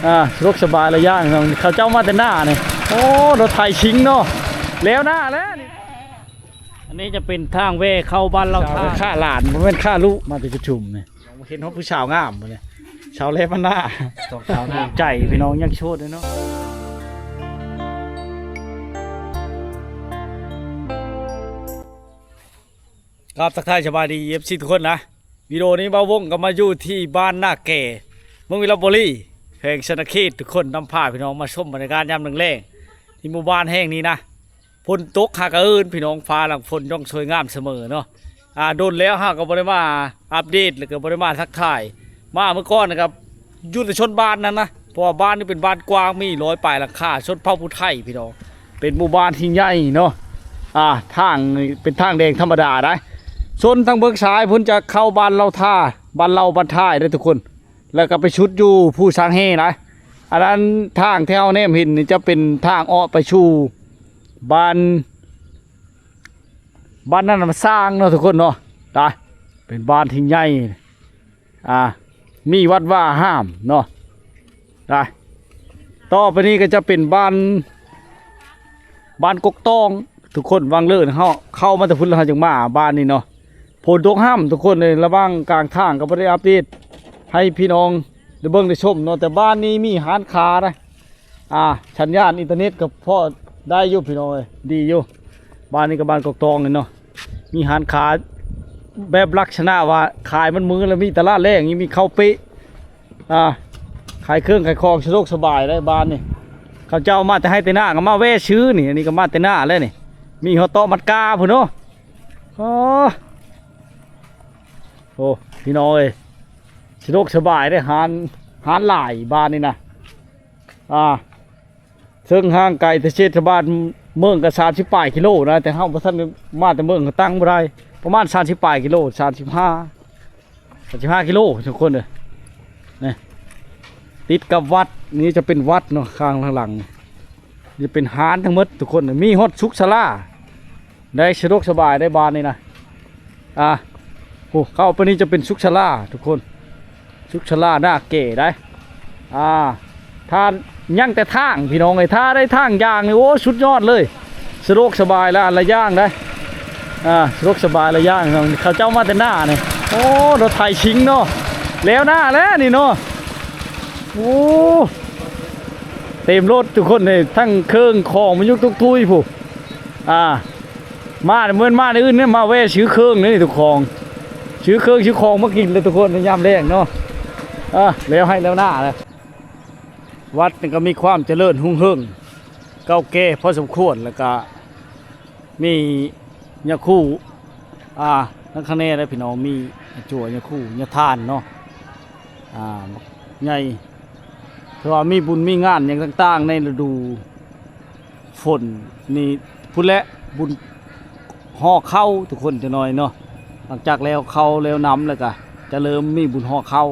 ອ່າ ສະດວກສະບາຍຫຼາຍຢ່າງ. ເຂົາເຈົ້າມາແຕ່ໜ້ານີ້ ໂອ້ ລົດໄຖຊິງເນາະ ແລ້ວໜ້າແລ້ວນີ້. ອັນນີ້ຈະເປັນທາງແວ່ເຂົ້າບ້ານເລົ່າທ່າ. ຂ້າຫຼານ ບໍ່ແມ່ນຂ້າລູກ ມາແຕ່ປະຊຸມນີ້. ເຫັນຮອດຜູ້ສາວງາມບໍ່ນີ້ ສາວແລບານນາ ສອງສາວງາມໃຈພີ່ນ້ອງ ຍັງໂສດເດ້ເນາະ. ກາບທັກທາຍສະບາຍດີ ເອັຟຊີ ທຸກຄົນນະ. ວິດີໂອນີ້ບ່າວວົງກໍມາຢູ່ທີ່ບ້ານນາແກ່ ເມືອງວິລະບູລີ ແຂວງສະຫວັນນະເຂດ ທຸກຄົນ ນຳພາພີ່ນ້ອງມາຊົມບັນຍາກາດຍາມແລງໆ ທີ່ໝູ່ບ້ານແຫ່ງນີ້ນະ. ຝົນຕົກຫາກະເອີ້ນພີ່ນ້ອງ ຟ້າຫຼັງຝົນຢ່ອງສວຍງາມສະເໝີເນາະ. ອ່າ ດົນແລ້ວເຮົາກໍບໍ່ໄດ້ມາອັບເດດ ແລ້ວກໍບໍ່ໄດ້ມາທັກທາຍ. ມາມື້ກ່ອນນະ ກໍຢູ່ແຕ່ຊົນບ້ານນັ້ນນະ ເພາະວ່າບ້ານນີ້ເປັນບ້ານກວ້າງ ມີຮ້ອຍປາຍຫຼັງຄາ ຊົນເຜົ່າຜູ້ໄທພີ່ນ້ອງ. ເປັນໝູ່ບ້ານທີ່ໃຫຍ່ເນາະ. ອ່າ ທາງນີ້ເປັນທາງແດງທຳມະດາໄດ໋. ຊົນທາງເບື້ອງຊ້າຍພຸ້ນຈະເຂົ້າບ້ານເລົ່າທ່າ ບ້ານເລົ່າບ້ານທ່າເດ້ທຸກຄົນ. ແລ້ວກໍໄປສຸດຢູ່ພູຊາງແຮ່ນະ. ອັນນັ້ນທາງທີ່ເຮົາແນມເຫັນນີ້ຈະເປັນທາງເອາະໄປສູ່ບ້ານ ບ້ານນັ້ນນະ ຊາງເນາະທຸກຄົນເນາະ. ຕາ ເປັນບ້ານທີ່ໃຫຍ່ ອ່າ ມີວັດວາອາຮາມເນາະ. ຕາ ຕໍ່ໄປນີ້ກໍຈະເປັນບ້ານ ບ້ານກົກຕອງ ທຸກຄົນ. ວັງເລີນ ເຮົາເຂົ້າມາແຕ່ພຸ້ນແລ້ວ ເຮົາຈຶ່ງມາບ້ານນີ້ເນາະ. ຝົນຕົກຫ້ຳທຸກຄົນເອີຍ ລະຫວ່າງກາງທາງກໍບໍ່ໄດ້ອັບເດດໃຫ້ພີ່ນ້ອງໄດ້ເບິ່ງໄດ້ຊົມເນາະ. ແຕ່ບ້ານນີ້ມີຮ້ານຄ້ານະ ອ່າ ສັນຍານອິນເຕີເນັດກໍພໍໄດ້ຢູ່ພີ່ນ້ອງເອີຍ ດີຢູ່. ບ້ານນີ້ກໍບ້ານກົກຕອງນີ້ເນາະ ມີຮ້ານຄ້າແບບລັກສະນະວ່າຂາຍມັນມື້ ແລ້ວມີຕະຫຼາດແລງ ມີເຂົ້າເປະ ອ່າ ຂາຍເຄື່ອງຂາຍຂອງສະດວກສະບາຍໄດ໋ບ້ານນີ້. ເຂົາເຈົ້າມາແຕ່ໄຮ່ແຕ່ນາກໍມາແວ່ຊື້ນີ້ ອັນນີ້ກໍມາແຕ່ໜ້າແລ້ວນີ້ ມີຮອດເຕາະມັດກາພຸ້ນເນາະ. ໂອ້ ໂອ້ ພີ່ນ້ອງເອີຍ ສະດວກສະບາຍເດ້ ຮ້ານ ຮ້ານຫຼາຍບ້ານນີ້ນະ. ອ່າ ເຊິ່ງຫ່າງໄກແຕ່ເຂດເທດສະບານເມືອງກໍສາມສິບປາຍກິໂລນະ ແຕ່ເຮົາບໍ່ທັນມາແຕ່ເມືອງກໍຕັ້ງບໍ່ໄດ້ ປະມານສາມສິບປາຍກິໂລ ສາມສິບຫ້າ ສາມສິບຫ້າກິໂລທຸກຄົນເດີ. ນີ້ ຕິດກັບວັດ ນີ້ຈະເປັນວັດເນາະ ຂ້າງຫຼັງໆ ນີ້ຈະເປັນຮ້ານທັງໝົດທຸກຄົນ ມີຮອດສຸກສາລາ ໄດ້ສະດວກສະບາຍໄດ້ບ້ານນີ້ນະ. ອ່າ ໂອ້ ເຂົ້າໄປນີ້ຈະເປັນສຸກສາລາທຸກຄົນ ສຸກສາລານາແກ່ໄດ໋. ອ່າ ຖ້າຍັງແຕ່ທາງພີ່ນ້ອງເອີຍ ຖ້າໄດ້ທາງຢ່າງນີ້ ໂອ້ ສຸດຍອດເລີຍ ສະດວກສະບາຍຫຼາຍຢ່າງໄດ໋. ອ່າ ສະດວກສະບາຍຫຼາຍຢ່າງ ເຂົາເຈົ້າມາແຕ່ໜ້ານີ້ ໂອ້ ລົດໄຖຊິງເນາະ ແລ້ວໜ້າແລ້ວນີ້ເນາະ. ໂອ້ ເຕັມລົດທຸກຄົນເອີຍ ທັງເຄື່ອງຂອງມາຍົກທຸກທຸຍພຸ້ນ. ອ່າ ມາ ເໝືອນມາແນວອື່ນນີ້ ມາແວ່ຊື້ເຄື່ອງນີ້ທຸກຂອງ ຊື້ເຄື່ອງຊື້ຂອງມາກິນແລ້ວທຸກຄົນ ໃນຍາມແລງເນາະ. ອ່າ ແລ້ວໄຮ່ແລ້ວນາແລ້ວ. ວັດນີ້ກໍມີຄວາມຈະເລີນຮຸ່ງເຮືອງ ເກົ່າແກ່ພໍສົມຄວນ ແລ້ວກໍມີຍາຄູ ອ່າ ທາງຂ້າງໃນເດ້ພີ່ນ້ອງ ມີຈົວຍາຄູຍາທານເນາະ ອ່າ ໃຫຍ່ ເພາະວ່າມີບຸນມີງານຫຍັງຕ່າງໆ ໃນລະດູຝົນນີ້ພຸ້ນແຫຼະ ບຸນຫໍ່ເຂົ້າທຸກຄົນ ຈັກໜ້ອຍເນາະ. ຫຼັງຈາກແລ້ວເຂົ້າແລ້ວນຳ ແລ້ວກະຈະເລີ່ມມີບຸນຫໍ່ເຂົ້າ.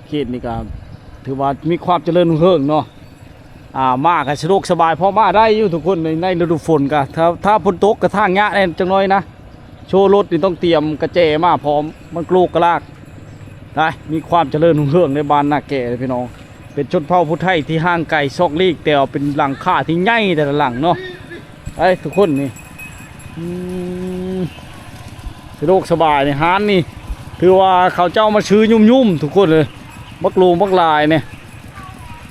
ເຂດນີ້ກະຖືວ່າມີຄວາມຈະເລີນຮຸ່ງເຮືອງເນາະ. ອ່າ ມາກະສະດວກສະບາຍ ພໍມາໄດ້ຢູ່ທຸກຄົນ ໃນ ໃນລະດູຝົນກະ ຖ້າ ຖ້າຝົນຕົກກະທາງຍາກແດ່ຈັກໜ້ອຍນະ. ໂຊລົດນີ້ຕ້ອງຕຽມກະແຈມາພ້ອມ ມັນກະໂລກກະລາກໄດ໋. ມີຄວາມຈະເລີນຮຸ່ງເຮືອງໃນບ້ານນາແກ່ເດ້ພີ່ນ້ອງ ເປັນຊົນເຜົ່າຜູ້ໄທທີ່ຫ່າງໄກສອກຫຼີກ ແຕ່ວ່າເປັນຫຼັງຄາທີ່ໃຫຍ່ແຕ່ລະຫຼັງເນາະ. ໄອ້ ທຸກຄົນນີ້ ອືມ ສະດວກສະບາຍນີ້ ຮ້ານນີ້ຖືວ່າເຂົາເຈົ້າມາຊື້ຫຍຸ້ມໆ ທຸກຄົນເອີຍ ບັກຫຼວງບັກຫຼາຍນີ້.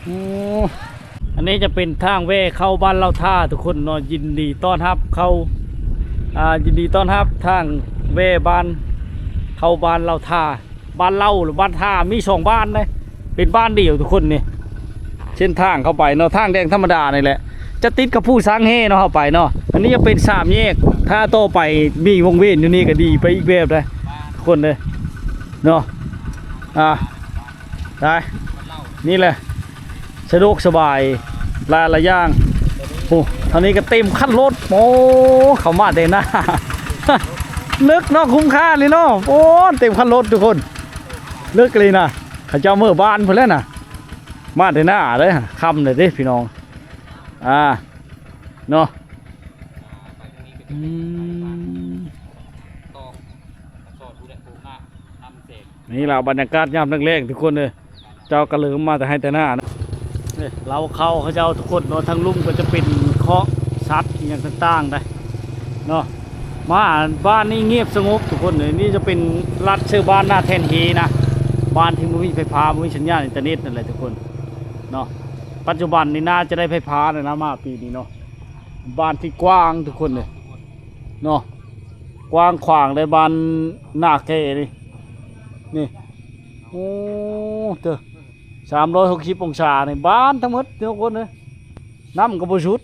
ໂອ້ ອັນນີ້ຈະເປັນທາງແວ່ເຂົ້າບ້ານເລົ່າທ່າທຸກຄົນເນາະ. ຍິນດີຕ້ອນຮັບເຂົ້າ ອ່າ ຍິນດີຕ້ອນຮັບທາງແວ່ບ້ານ ເຂົ້າບ້ານເລົ່າທ່າ. ບ້ານເລົ່າ ຫຼື ບ້ານທ່າ ມີສອງບ້ານເດ້ ເປັນບ້ານດຽວທຸກຄົນນີ້. ເສັ້ນທາງເຂົ້າໄປເນາະ ທາງແດງທຳມະດານີ້ແຫຼະ ຈະຕິດກັບພູຊາງແຮ່ເນາະ ເຂົ້າໄປເນາະ. ອັນນີ້ຈະເປັນສາມແຍກ ຖ້າຕໍ່ໄປມີວົງເວນຢູ່ນີ້ກໍດີໄປອີກແບບເດ້ ທຸກຄົນເດ້ເນາະ. ອ່າ ໄດ້ ນີ້ແຫຼະ ສະດວກສະບາຍຫຼາຍໆຢ່າງ. ໂອ້ ທາງນີ້ກໍເຕັມຄັນລົດ. ໂອ້ ເຂົ້າມາແຕ່ໜ້າ ເລິກເນາະ ຄຸ້ມຄ່າເລີຍເນາະ. ໂອ້ ເຕັມຄັນລົດທຸກຄົນ ເລິກເລີຍນະ. ເຂົາເຈົ້າເມືອບ້ານພຸ້ນແລ້ວນະ ມາແຕ່ໜ້າເດ້ ຄ່ຳແລ້ວເດ້ພີ່ນ້ອງ. ອ່າ ເນາະ ອືມ ນີ້ລະບັນຍາກາດຍາມແລງໆ ທຸກຄົນເອີຍ. ເຈົ້າກໍເລີ່ມມາແຕ່ໄຮ່ແຕ່ນານະ ເອີ ເລົ້າເຂົ້າເຂົາເຈົ້າທຸກຄົນເນາະ ທາງລຸ່ມກໍຈະເປັນເຄາະສັດອີ່ຫຍັງຕ່າງໆໄດ໋ເນາະ. ມາບ້ານນີ້ງຽບສະຫງົບທຸກຄົນເອີຍ. ນີ້ຈະເປັນລັດເຊີບ້ານນາແທ່ນເຮນະ ບ້ານທີ່ບໍ່ມີໄຟຟ້າ ບໍ່ມີສັນຍານອິນເຕີເນັດນັ້ນແຫຼະທຸກຄົນເນາະ. ປັດຈຸບັນນີ້ໜ້າຈະໄດ້ໄຟຟ້າແລ້ວນະ ມາປີນີ້ເນາະ. ບ້ານທີ່ກວ້າງທຸກຄົນເອີຍເນາະ ກວ້າງຂວາງເລີຍ ບ້ານນາແກ່ນີ້ ນີ້ ໂອ້ ເຕີ ສາມຮ້ອຍຫົກສິບອົງສານີ້ ບານທັງໝົດທຸກຄົນເອີຍ. ນ້ຳກໍບໍ່ສຸດ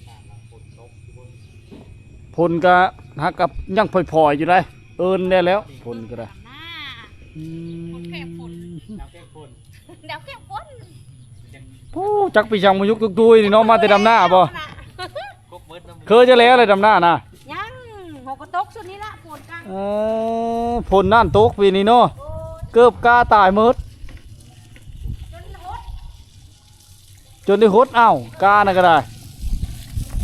ຝົນກໍຫາກກັບຍັງຜ່ອຍໆຢູ່ໄດ໋ ເອີ້ນແດ່ແລ້ວ ຝົນກໍໄດ້. ອືມ ດາວແກ້ງຝົນ ດາວແກ້ງຝົນ ໂອ້ ຈັກໄປຊ່າງມາຍຸກຕຸກຕຸຍນີ້ເນາະ ມາແຕ່ດຳນາບໍ່? ເຄີຍຈະແລ້ວແຫຼະດຳນານະ? ຍັງ ຫົວກະຕົກຊຸດນີ້ລະ ຝົນກະ ເອີ ຝົນນັ້ນຕົກປີນີ້ເນາະ ໂອ້ຍ ເກີບກາຕາຍໝົດ ຈົນຫົດ ຈົນໄດ້ຫົດເອົາການະກໍໄດ້. ໂ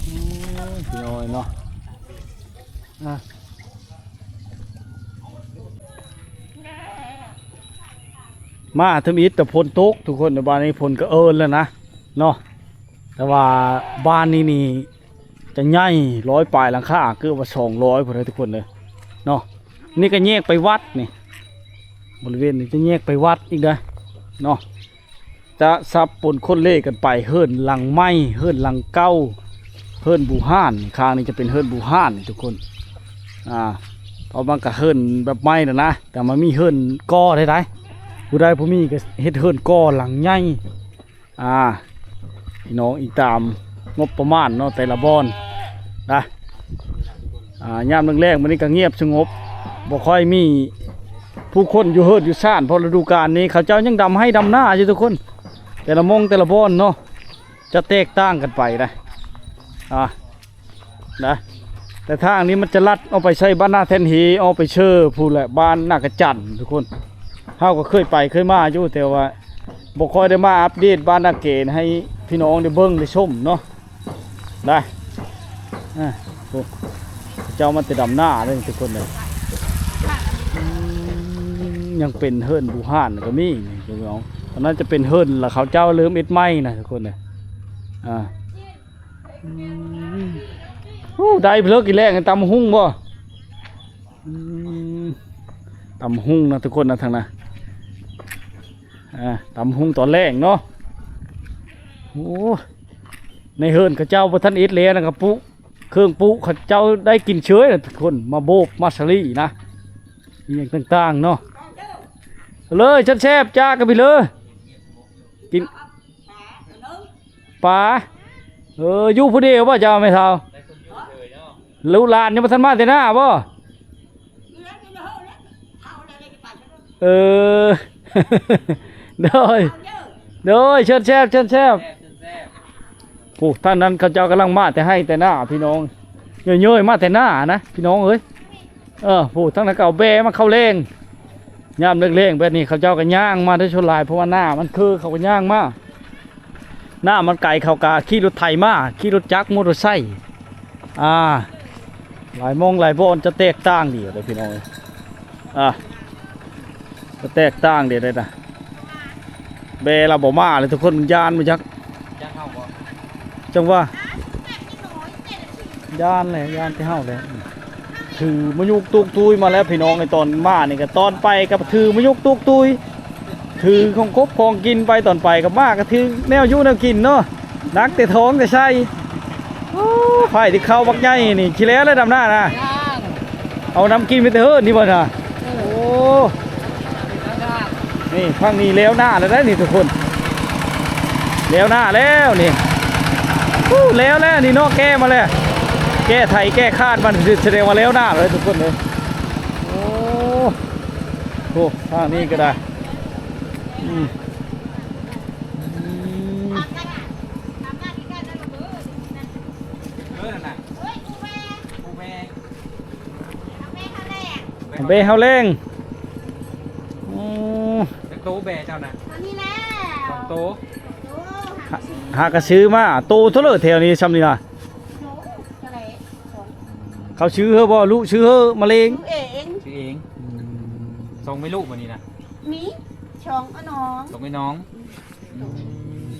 ອ້ຍ ພີ່ນ້ອງເນາະ ອ່າ ມາທຳອິດແຕ່ຝົນຕົກທຸກຄົນ ໃນບ້ານນີ້ຝົນກໍເອີ້ນແລ້ວນະເນາະ. ແຕ່ວ່າບ້ານນີ້ນີ້ຈະໃຫຍ່ ຮ້ອຍປາຍຫຼັງຄາ ເກືອບວ່າສອງຮ້ອຍພຸ້ນເດີທຸກຄົນເດີເນາະ. ນີ້ກໍແຍກໄປວັດນີ້ ບໍລິເວນນີ້ຈະແຍກໄປວັດອີກເດີເນາະ. ຈະສັບປົນຄົນເລກັນໄປ ເຮືອນຫຼັງໃໝ່ ເຮືອນຫຼັງເກົ່າ ເຮືອນບູຮານ. ຂ້າງນີ້ຈະເປັນເຮືອນບູຮານທຸກຄົນ ອ່າ ເພາະມັນກະເຮືອນແບບໃໝ່ແລ້ວນະ ແຕ່ມັນມີເຮືອນກໍ່ໄດ້ໄດ໋ ຜູ້ໃດບໍ່ມີກໍເຮັດເຮືອນກໍ່ຫຼັງໃຫຍ່ ອ່າ ພີ່ນ້ອງ ອີງຕາມງົບປະມານເນາະ ແຕ່ລະບ່ອນນະ. ອ່າ ຍາມແລງໆ ມື້ນີ້ກໍງຽບສະຫງົບ ບໍ່ຄ່ອຍມີຜູ້ຄົນຢູ່ເຮືອນຢູ່ຊານ ເພາະລະດູການນີ້ເຂົາເຈົ້າຍັງດຳໄຮ່ດຳນາຢູ່ທຸກຄົນ ແຕ່ລະໝ່ອງແຕ່ລະບ່ອນເນາະ ຈະແຕກຕ່າງກັນໄປນະ ອ່າ ນະ ແຕ່ທາງນີ້ມັນຈະລັດອອກໄປໃສ່ບ້ານນາແທ່ນເຮ ອອກໄປເຊີພຸ້ນແຫຼະ ບ້ານນາກະຈັນທຸກຄົນ. ເຮົາກໍເຄີຍໄປເຄີຍມາຢູ່ ແຕ່ວ່າບໍ່ຄ່ອຍໄດ້ມາອັບເດດບ້ານນາເກນໃຫ້ພີ່ນ້ອງໄດ້ເບິ່ງໄດ້ຊົມເນາະ. ໄດ້ ອ່າ ໂອ້ ເຈົ້າມາແຕ່ດຳໜ້າເດ້ທຸກຄົນເດ້. ອືມ ຍັງເປັນເຮືອນບູຮານກໍມີນີ້ພີ່ນ້ອງ. ຕອນນັ້ນຈະເປັນເຮືອນ ລະເຂົາເຈົ້າເລີ່ມເຮັດໃໝ່ນະທຸກຄົນເດ້. ອ່າ ອືມ ໂອ້ ໄດ້ເພິ່ນກິນແລງ ຕຳຫຸ່ງບໍ່? ອືມ ຕຳຫຸ່ງນະທຸກຄົນນະ ທາງນະ ອ່າ ຕຳຫຸ່ງຕອນແລງເນາະ. ໂອ້ ໃນເຮືອນເຂົາເຈົ້າບໍ່ທັນເຮັດແລ້ວນະ ກະປຸ ເຄື່ອງປຸເຂົາເຈົ້າໄດ້ກິນເຊີຍນະທຸກຄົນ ມາໂບກມາສະລີນະ ອີ່ຫຍັງຕ່າງໆເນາະ. ເລີຍ ແຊບໆ ຈ້າກັນໄປເລີຍ ກິນ ປາ ເອີ ຢູ່ຜູ້ດຽວບໍ່ເຈົ້າແມ່ເຖົ້າ? ລູກຫຼານຍັງບໍ່ທັນມາແຕ່ນາບໍ່? ເອີ ໂດຍ ໂດຍ ເຊີນແຊບ ເຊີນແຊບ. ຜູ້ທາງນັ້ນເຂົາເຈົ້າກຳລັງມາແຕ່ໄຮ່ແຕ່ນາພີ່ນ້ອງ ເຍີ້ຍໆ ມາແຕ່ນານະພີ່ນ້ອງເອີຍ. ເອີ ຜູ້ທາງນັ້ນກໍເອົາແບມາເຂົ້າແລງ ຍາມແລງໆ ແບບນີ້ເຂົາເຈົ້າກໍຍ່າງມາໄດ້ສ່ວນຫຼາຍ ເພາະວ່າໜ້າມັນຄື ເຂົາກໍຍ່າງມາ. ໜ້າມັນໄກ ເຂົາກໍຂີ່ລົດໄຖມາ ຂີ່ລົດຈັກ ມໍເຕີໄຊ. ອ່າ ຫຼາຍໝ່ອງຫຼາຍບ່ອນຈະແຕກຕ່າງດີເດ້ພີ່ນ້ອງເອີຍ. ອ່າ ຈະແຕກຕ່າງດີເດ້ນະ. ແບລາວບໍ່ມາເລີຍທຸກຄົນ ມັນຢ້ານບໍ່ຈັກ ຢ້ານເຮົາບໍ່? ຈັ່ງວ່າ ຢ້ານແຫຼະ ຢ້ານແຕ່ເຮົາແຫຼະ. ຖືມາຍຸກຕຸກຕຸຍມາແລ້ວພີ່ນ້ອງເອີຍ. ຕອນມານີ້ກໍ ຕອນໄປກໍຖືມາຍຸກຕຸກຕຸຍ ຖືຂອງກົບຂອງກິນໄປ ຕອນໄປກໍມາກໍຖືແນວຢູ່ແນວກິນເນາະ ໜັກແຕ່ທ້ອງແຕ່ໄສ້. ໂອ້ ໄຜທີ່ເຂົ້າບັກໃຫຍ່ນີ້ ຊິແລ້ວແລ້ວດຳນານະ ຍັງ ເອົານ້ຳກິນໄປແຕ່ເຮີ້ນນີ້ບໍ່ນະ? ເອີ ໂອ້ ນີ້ ທາງນີ້ແລ້ວໜ້າແລ້ວໄດ໋ນີ້ທຸກຄົນ ແລ້ວໜ້າແລ້ວນີ້. ໂອ້ ແລ້ວແລ້ວນີ້ເນາະ ແກ້ມາແລ້ວ ແກ້ໄຖແກ້ຄາດມັນ ສະແດງວ່າແລ້ວໜ້າເລີຍທຸກຄົນເອີຍ. ໂອ້ ໂອ້ ທາງນີ້ກໍໄດ້ ອືມ ອືມ ເອີ ນັ້ນນະ ຜູ້ແມ່ ຜູ້ແມ່ ແບເຮົາແລງ ອືມ ຈັກໂຕແບເຈົ້ານະ? ຕົວນີ້ແຫຼະ ສອງໂຕ ໂຕ ຫາ ຫາກະຊື້ມາ ໂຕເທົ່າເລີແຖວນີ້ຊ່ຳນີ້ນະ? ໂຕເທົ່າໃດ? ສອງ ເຂົາຊື້ເຮີບໍ່? ລູກຊື້ເຮີມາເລງ? ຊື້ເອງ ຊື້ເອງ ອືມ ສອງແມ່ລູກບໍ່ນີ້ນະ? ມີ ສອງອ້າຍນ້ອງ ສອງອ້າຍນ້ອງ ອືມ ອື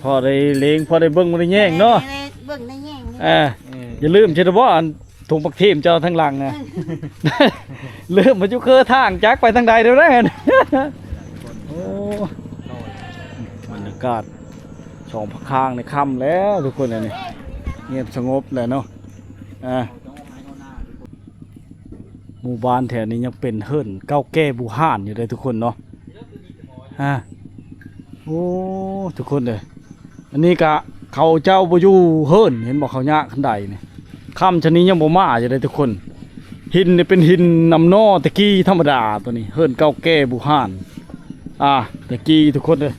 ມ ພໍໄດ້ເລັງ ພໍໄດ້ເບິ່ງ ບໍ່ໄດ້ແຍງເນາະ ໄດ້ເບິ່ງໄດ້ແຍງນີ້ ເອີ ເອີ ຢ່າລືມຊິໄດ້ບໍ່ ອັນ ຖົງບັກທີມເຈົ້າທາງຫຼັງນະ ເອີ ລືມມາຢູ່ເຄີທາງ ຈັກໄປທາງໃດແລ້ວນະ ໂອ້ ບັນຍາກາດສອງພາກຂ້າງນີ້ຄ່ຳແລ້ວທຸກຄົນ ອັນນີ້ ງຽບສະຫງົບແລ້ວເນາະ ອ່າ ໝູ່ບ້ານແຖວນີ້ຍັງເປັນເຮືອນເກົ່າແກ່ບູຮານຢູ່ເດ້ທຸກຄົນເນາະ ອ່າ ໂອ້ ທຸກຄົນເອີຍ ອັນນີ້ກະເຂົາເຈົ້າບໍ່ຢູ່ເຮືອນ ເຫັນບໍ່ ເຂົາຍາກຄັນໄດນີ້ ຄ່ຳຊະນີ້ຍັງບໍ່ມາຢູ່ເດ້ທຸກຄົນ ຫີນນີ້ເປັນຫີນນ້ຳໜໍ່ແຕ່ກີ້ທຳມະດາ ໂຕນີ້ເຮືອນເກົ່າແກ່ບູຮານ ອ່າ ແຕ່ກີ້ທຸກຄົນເອີຍ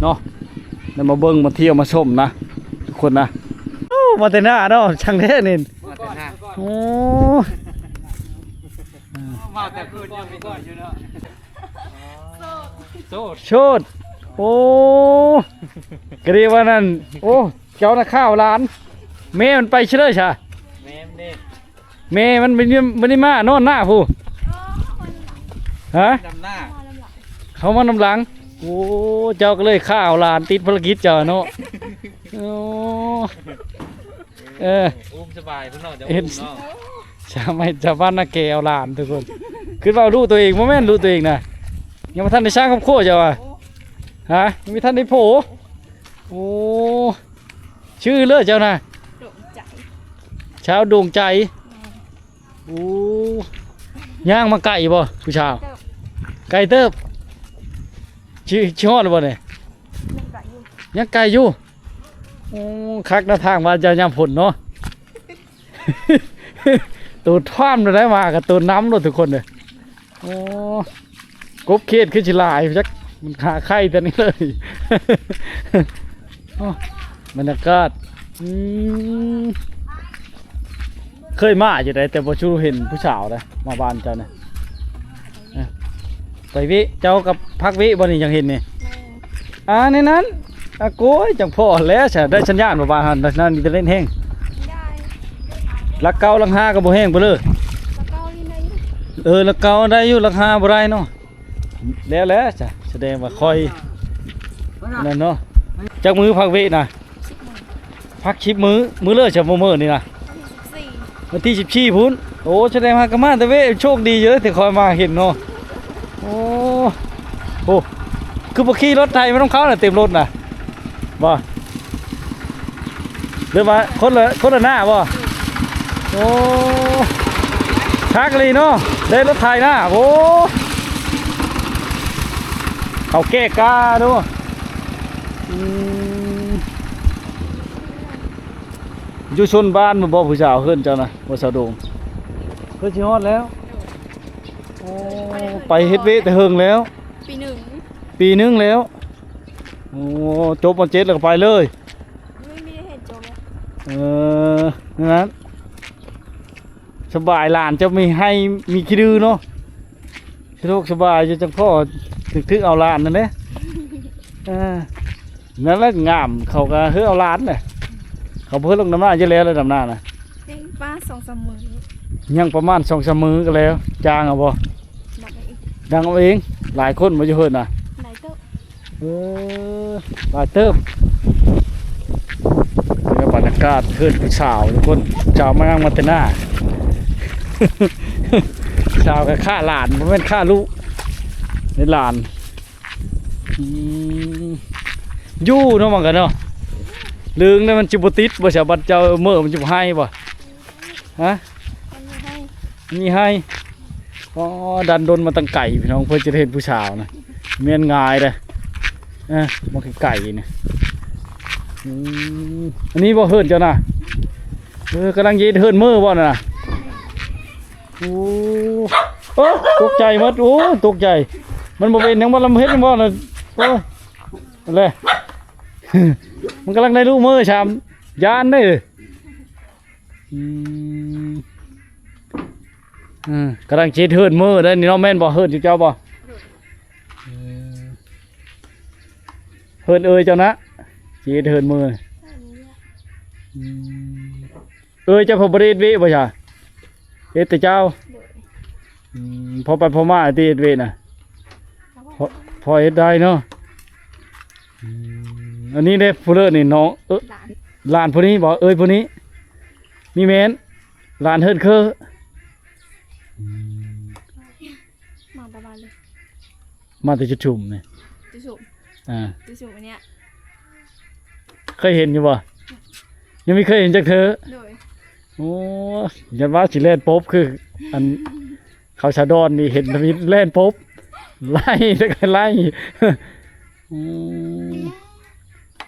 ເນາະ ໄດ້ມາເບິ່ງມາທ່ຽວມາຊົມນະ ທຸກຄົນນະ ໂອ້ ມາແຕ່ໜ້າເນາະ ຊ່າງແທ້ນີ້ ມາແຕ່ໜ້າ ໂອ້ ມາແຕ່ຄືນຍັງມີກ່ອນຢູ່ເນາະ ໂສດ ໂສດ ໂອ້ ກະດີວ່ານັ້ນ ໂອ້ ເຈົ້ານະຂ້າວຫຼານ ແມ່ມັນໄປເຊີຍຊະ ແມ່ມັນເດ້ ແມ່ມັນບໍ່ໄດ້ ບໍ່ໄດ້ມານອນໜ້າພຸ້ນ ຮະ ດຳໜ້າ ເຂົ້າມານຳຫຼັງ ໂອ້ ເຈົ້າກໍເລີຍຂ້າວຫຼານຕິດພາລະກິດເຈົ້າເນາະ ໂອ້ ເອີ ອຸ້ມສະບາຍພຸ້ນເນາະ ເຫັນ ເຈົ້າອຸ້ມເນາະ ຊາວໄມ້ຊາວບ້ານນາແກເອົາຫຼານທຸກຄົນ ຄິດວ່າລູກຕົວເອງ ບໍ່ແມ່ນລູກຕົວເອງນະ ຍັງບໍ່ທັນໄດ້ສ້າງຄອບຄົວເຈົ້າວ່າ ຮະ ຍັງບໍ່ທັນໄດ້ໂຜ ໂອ້ ຊື່ເລີຍເຈົ້ານະ ດວງໃຈ ຊາວດວງໃຈ ແມ່ນ ໂອ້ ຍ່າງມາໄກບໍ່ຜູ້ສາວ ເຕີບ ໄກເຕີບ ຊິ ຊິຮອດແລ້ວບໍ່ນີ້ ຍັງໄກຢູ່ ຍັງໄກຢູ່ ໂອ້ ຄັກນະທາງບ້ານເຈົ້າຍາມຝົນເນາະ ໂຕຖ້ວມໂລດໄດ໋ ມາກໍໂຕນຳໂລດທຸກຄົນເດີ ໂອ້ ກົບເຂດຄືຊິຫຼາຍຈັກ ມັນຫາໄຂ່ແຕ່ນີ້ເລີຍ ໂອ້ ບັນຍາກາດ ອືມ ເຄີຍມາຢູ່ໃດ ແຕ່ບໍ່ຊູເຫັນຜູ້ສາວໃດ ມາບ້ານເຈົ້ານະ ເອີ ໄປເວະ ເຈົ້າກັບພັກເວະບໍ່ນີ້ ຍັງເຫັນນີ້ ແມ່ນ ອ່າ ໃນນັ້ນ ອາໂກຍ ຈັ່ງພໍ້ແລ້ວຊະ ໄດ້ສັນຍານບໍ່ບ້ານຫັ້ນ ໄດ້ສັນຍານອິນເຕີເນັດແຮງ ໄດ້ ຫຼັກເກົ້າຫຼັກຫ້າກໍບໍ່ແຮງປານເລີ ຫຼັກເກົ້ານີ້ໄດ້ຢູ່ ເອີ ຫຼັກເກົ້າໄດ້ຢູ່ ຫຼັກຫ້າບໍ່ໄດ້ເນາະ ແລ້ວແຫຼະຊະ ສະແດງວ່າຄ່ອຍນັ້ນເນາະ ຈັກມື້ພັກເວະນະ ພັກສິບມື້ ມື້ເລີດຊະ ມື້ນີ້ນະ ວັນທີສິບສີ່ ວັນທີສິບສີ່ພຸ້ນ ໂອ້ ສະແດງວ່າກໍມາແຕ່ເວະ ໂຊກດີຢູ່ເດ້ທີ່ຂ້ອຍມາເຫັນເນາະ ໂອ້ ໂອ້ ຄືບໍ່ຂີ່ລົດໄຖມານຳເຂົານະ ເຕັມລົດນະ ບໍ່ ຫຼືວ່າຄົນລະ ຄົນລະໜ້າບໍ່ ໂອ້ ຄັກອີ່ຫຼີເນາະ ໄດ້ລົດໄຖນະ ໂອ້ ເຂົາແກ້ກ້າເນາະ ອືມ ຢູ່ຊົນບ້ານບໍ່ ຜູ້ສາວ ເຮືອນເຈົ້ານະ ບໍ່ ສາວໂດງ ເພິ່ນຊິຮອດແລ້ວ ໂອ້ ໄປເຮັດເວະແຕ່ເຫິງແລ້ວ ປີໜຶ່ງ ປີໜຶ່ງແລ້ວ ໂອ້ ຈົບ ມ.ເຈັດ ແລ້ວກໍໄປເລີຍ ເອີ ນັ້ນ ສະບາຍ ຫຼານເຈົ້າມີໄຮ່ມີຂີ້ດື້ເນາະ ສະດວກສະບາຍຢູ່ ຈັ່ງພໍຖືກເອົາຫຼານນັ້ນແຫຼະ ເອີ ນັ້ນແຫຼະ ງາມ ເຂົາກໍເຮີເອົາຫຼານແຫຼະ ເຂົາບໍ່ເຮີລົງດຳນາຢູ່ແລ້ວ ດຳນານະ ຍັງປະມານສອງສາມມື້ ຍັງປະມານສອງສາມມື້ກໍແລ້ວ ຈ້າງເອົາບໍ່ ດັງເອົາເອງ ດັງເອົາເອງ ຫຼາຍຄົນບໍ່ຢູ່ເຮືອນນະ ຫຼາຍເຕີບ ເອີ ຫຼາຍເຕີບ ນີ້ກໍບັນຍາກາດເຮືອນຜູ້ສາວທຸກຄົນ ສາວມານັ່ງມາແຕ່ໜ້າ ສາວກໍຂ້າຫຼານ ບໍ່ແມ່ນຂ້າລູກ ໃຫ້ຫຼານ ອືມ ຢູ່ເນາະ ມັນກໍເນາະ ເລິງແລ້ວມັນຊິບໍ່ຕິດບໍ່ ສາວ ບັດເຈົ້າເມີມັນຊິບໍ່ໄຫ້ບໍ່ ຮະ ມັນມີໄຮ່ ມີໄຮ່ ອໍ ດັນດົນມາຕັ້ງໄກພີ່ນ້ອງ ເພື່ອຈະໄດ້ເຫັນຜູ້ສາວນະ ແມ່ນງ່າຍເດ້ ເອີ ມາໃກ້ໆນີ້ ອືມ ອັນນີ້ບໍ່ເຮືອນເຈົ້ານະ ເອີ ກຳລັງເຮັດເຮືອນເມີບໍ່ນະ ໂອ້ ໂອ້ ຕົກໃຈໝົດ ໂອ້ ຕົກໃຈ ມັນບໍ່ເປັນຫຍັງບໍ່ ລຳເຮັດຫຍັງບໍ່ນະ ໂອ້ ນັ້ນແຫຼະ ມັນກຳລັງໄດ້ລູກເມີຊ້ຳ ຢ້ານເດ້ ອືມ ເອີ ກຳລັງຊິເຮັດເຮືອນເມີໄດ໋ນີ້ເນາະ ແມ່ນບໍ່ ເຮືອນເຈົ້າບໍ່ ເອີ ເຮືອນເອີຍເຈົ້ານະ ຊິເຮັດເຮືອນເມີ ອືມ ເອີຍເຈົ້າເພິ່ນບໍ່ໄດ້ເຮັດເວະບໍ່ຊະ ເຮັດແຕ່ເຈົ້າ ອືມ ພໍໄປພໍມາຕິເຮັດເວະນະ ພໍ ພໍເຮັດໄດ້ເນາະ ອືມ ອັນນີ້ເດ້ ຜູ້ເລີນີ້ນ້ອງ ເອີ ຫຼານ ຫຼານຜູ້ນີ້ບໍ່ ເອີຍຜູ້ນີ້ ນີ້ແມ່ນຫຼານເຮີນເຄີ. ອືມ ມາແຕ່ບ້ານເລີຍ ມາແຕ່ຈຸດຊຸມນີ້ ຈຸດຊຸມ ອ່າ ຈຸດຊຸມອັນເນີ້ຍ ເຄີຍເຫັນຢູ່ບໍ່? ຍັງບໍ່ເຄີຍເຫັນຈັກເທື່ອ. ໂດຍ ໂອ້ ຢ້ານວ່າຊິແລ່ນປົບຄືອັນ ເຂົາຊາວດອນນີ້ເຫັນທຳອິດແລ່ນປົບ ໄລ່ແລ້ວກໍໄລ່. ອືມ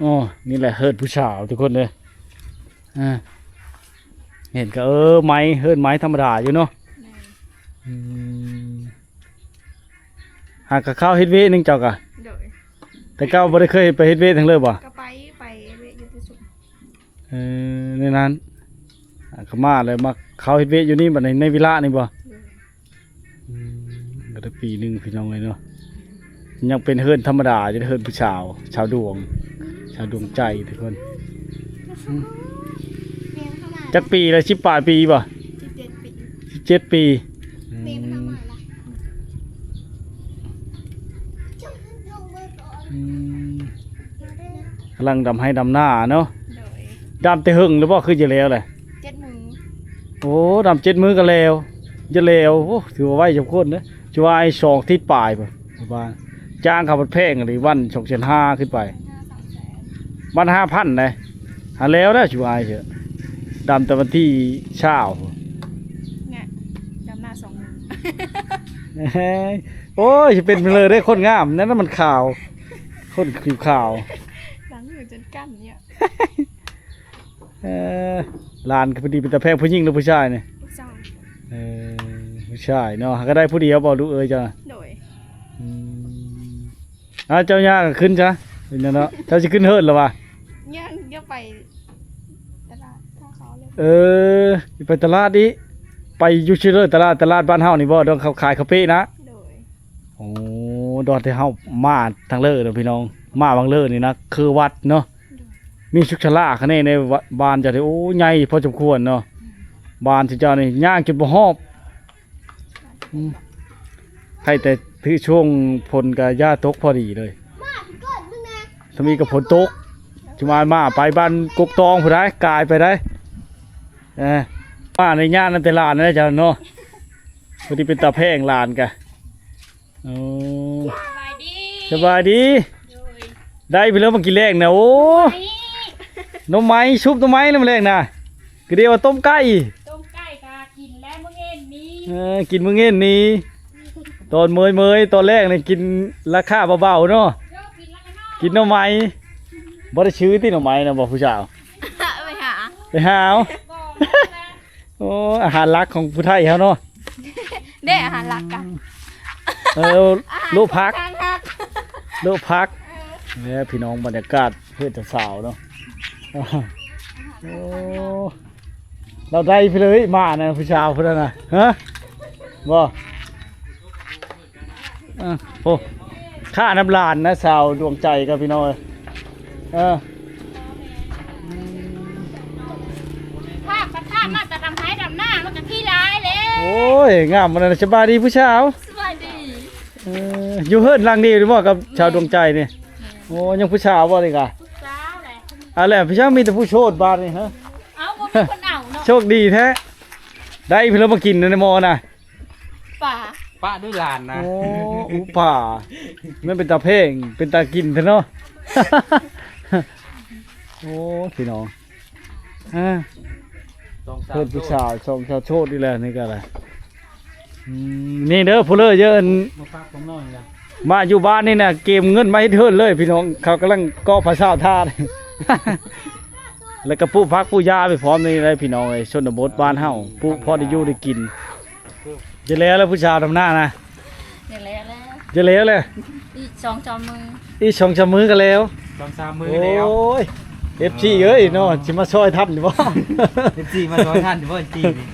ອໍ ນີ້ແຫຼະເຮີນຜູ້ສາວທຸກຄົນເດີ. ອ່າ ເຫັນກໍ ເອີ ໄມ້ ເຮີນໄມ້ທຳມະດາຢູ່ເນາະ. ແມ່ນ ອືມ ຫາກະຄາວເຮັດວຽກໜຶ່ງເຈົ້າກະ. ໂດຍ ແຕ່ເກົ່າບໍ່ໄດ້ເຄີຍໄປເຮັດວຽກທາງເລີຍບໍ່? ກໍໄປ ໄປເວະຢູ່ປະຊຸມ. ເອີ ໃນນັ້ນ ອ່າ ກໍມາແລ້ວ ມາເຂົ້າເຮັດວຽກຢູ່ນີ້ບັດນີ້ ໃນວິລະນີ້ບໍ່? ໂດຍ ອືມ ກໍໄດ້ປີໜຶ່ງພີ່ນ້ອງເອີຍເນາະ ຍັງເປັນເຮືອນທຳມະດາຢູ່ ເຮືອນຜູ້ສາວ ຊາວດວງ ຊາວດວງໃຈທຸກຄົນ. ອືມ ຈັກປີແລ້ວ? ສິບປາຍປີບໍ່? ສິບເຈັດປີ ສິບເຈັດປີ. ອືມ ອືມ ກຳລັງດຳໄຮ່ດຳນາເນາະ. ໂດຍ ດຳແຕ່ເຫິງແລ້ວບໍ່ ຄືຈະແລ້ວແຫຼະ? ເຈັດມື້ ໂອ້ ດຳເຈັດມື້ກໍແລ້ວ ຈະແລ້ວ. ໂອ້ ຖືວ່າໄວສົມຄວນເດ້ ຈະວ່າໄອ້ສອງທິດປາຍພຸ້ນ ວ່າຈ້າງເຂົາພັດແພງອີ່ຫຼີ ວັນສອງແສນຫ້າຂຶ້ນໄປ ວັນຫ້າພັນໄດ໋. ຫາແລ້ວແລ້ວ ຈະວ່າໄອ້ເຖາະ ດຳແຕ່ວັນທີຊາວພຸ້ນ ແນ່ ດຳນາສອງມື້. ໂອ້ຍ ຊິເປັນເລີຍເດ້ ຄົນງາມນັ້ນມັນຂາວ ຄົນຜິວຂາວ ຫຼັງຢູ່ຈົນກັ້ນເນຍ. ເອີ ຫຼານກໍພໍດີເປັນຕາແພງ ຜູ້ຍິງຫຼືຜູ້ຊາຍນີ້? ຜູ້ຊາຍ. ເອີ ຜູ້ຊາຍເນາະ ຫາກໍໄດ້ຜູ້ດຽວບໍ່ລູກເອີຍເຈົ້າ? ໂດຍ ອືມ ອ່າ ເຈົ້າຍ່າງຂຶ້ນຊະ ເປັນຫຍັງເນາະ ເຈົ້າຊິຂຶ້ນເຮືອນແລ້ວຫວາ? ຍັງ ຍັງໄປຕະຫຼາດທ່າຂາວເລີຍ. ເອີ ໄປຕະຫຼາດອີກ ໄປຢູ່ຊິເລີຍ ຕະຫຼາດ ຕະຫຼາດບ້ານເຮົານີ້ບໍ່ ດອງເຂົາຂາຍເຂົ້າເປະນະ? ໂດຍ ໂອ້ ດອນທີ່ເຮົາມາທາງເລີເນາະພີ່ນ້ອງ ມາວັງເລີນີ້ນະ ຄືວັດເນາະ. ໂດຍ ມີສຸກສາລາຄະແນໃນວະ ບ້ານເຈົ້ານີ້ ໂອ້ ໃຫຍ່ພໍສົມຄວນເນາະ. ອືມ ບ້ານເຈົ້ານີ້ຍ່າງຈົນບໍ່ຮອບ. ອືມ ໃຜແຕ່ຖືກຊ່ວງຝົນກະຢ່າຕົກພໍດີເລີຍ ຖ້າມີກະຝົນຕົກ ຈຸມາມາໄປບ້ານກົກຕອງພຸ້ນໄດ໋ ກາຍໄປໄດ໋. ເອີ ມາໃນຍາມນັ້ນແຕ່ຫຼານນະເຈົ້າເນາະ ຜູ້ທີ່ເປັນຕາແພງຫຼານກະ. ໂອ້ ສະບາຍດີ ສະບາຍດີ. ໂດຍ ໄດ້ໄປແລ້ວມາກິນແລງນະ ໂອ້ ໜໍ່ໄມ້ ຊຸບໜໍ່ໄມ້ນຳແລງນະ ກະດຽວວ່າຕົ້ມໄກ່ ຕົ້ມໄກ່ກະກິນແລ້ວມື້ເງນນີ້. ເອີ ກິນມື້ເງນນີ້ ຕອນເມີຍໆ ຕອນແລງນີ້ກິນລາຄາເບົາໆເນາະ ໂຍ ກິນລາຄານ້ອຍ ກິນໜໍ່ໄມ້ ບໍ່ໄດ້ຊື້ຕິໜໍ່ໄມ້ນະບໍ່ຜູ້ສາວ? ໄປຫາ ໄປຫາເອົາ. ໂອ້ ອາຫານຫຼັກຂອງຜູ້ໄທເຮົາເນາະ ເດ້ ອາຫານຫຼັກກະ ເອີ ອາຫານ ລູກຜັກ ຂອງທາງຮັກ ລູກຜັກ. ເອີ ແມ່ພີ່ນ້ອງ ບັນຍາກາດເຮືອນເຈົ້າສາວເນາະ. ໂອ້ ລາວໄດ້ໄປເລີຍ ມານະ ຜູ້ສາວຜູ້ນັ້ນນະ ຮະ ບໍ່? ອ່ະ ໂອ້ ຂ້ານຳຫຼານນະ ສາວດວງໃຈກັບພີ່ນ້ອງເອີຍ ເອີ ພາກ ພາກມາແຕ່ດຳໄຮ່ດຳນາ ມັນກະຂີ້ຫຼາຍແລ້ວ. ໂອ້ຍ ງາມມັນນະ ສະບາຍດີຜູ້ສາວ. ສະບາຍດີ ເອີ ຢູ່ເຮືອນຫຼັງນີ້ບໍ່ກັບສາວດວງໃຈນີ້? ແມ່ນ ໂອ້ ຍັງຜູ້ສາວບໍ່ນີ້ກະ? ຜູ້ສາວແຫຼະ ອັນແຫຼະ ຜູ້ສາວ ມີແຕ່ຜູ້ໂສດບາດນີ້ ຮະ ເອົ້າ ບໍ່ມີຄົນເອົາເນາະ ໂຊກດີແທ້ ໄດ້ເພິ່ນເອົາມາກິນໃນໝໍ້ນະ. ປາ ປະດ້ວຍຫຼານນະ ໂອ້ ອຸປາ ແມ່ນເປັນຕາແພງ ເປັນຕາກິນແທ້ເນາະ. ໂອ້ ພີ່ນ້ອງ ອ່າ ສອງສາມ ເພິ່ນຜູ້ສາວ ສອງສາວໂສດນີ້ແຫຼະ ນີ້ກໍໄດ້. ອືມ ນີ້ເດີ ຜູ້ເລີເຢີນ ມາຝາກຂອງນ້ອງນີ້ນະ ມາຢູ່ບ້ານນີ້ນະ ເກມເງິນມາເຮັດເຮືອນເລີຍ ພີ່ນ້ອງ ເຂົາກຳລັງກໍ່ພາສາທາດ ແລ້ວກໍປູກຜັກປູກຫຍ້າໄປພ້ອມນີ້ເລີຍ ພີ່ນ້ອງເອີຍ ຊົນນະບົດບ້ານເຮົາ ປູກພໍໄດ້ຢູ່ໄດ້ກິນ. ຈະແລ້ວແລ້ວ ຜູ້ສາວດຳນານະ ຈະແລ້ວແລ້ວ ຈະແລ້ວແລ້ວ ອີກສອງສາມມື້ ອີກສອງສາມມື້ກໍແລ້ວ ສອງສາມມື້ແລ້ວ. ໂອ້ຍ ເອັຟຊີເອີຍເນາະ ຊິມາຊ່ອຍທັນຢູ່ບໍ່? ເອັຟຊີມາຊ່ອຍທັນຢູ່ບໍ່ ເອັຟຊີນີ້?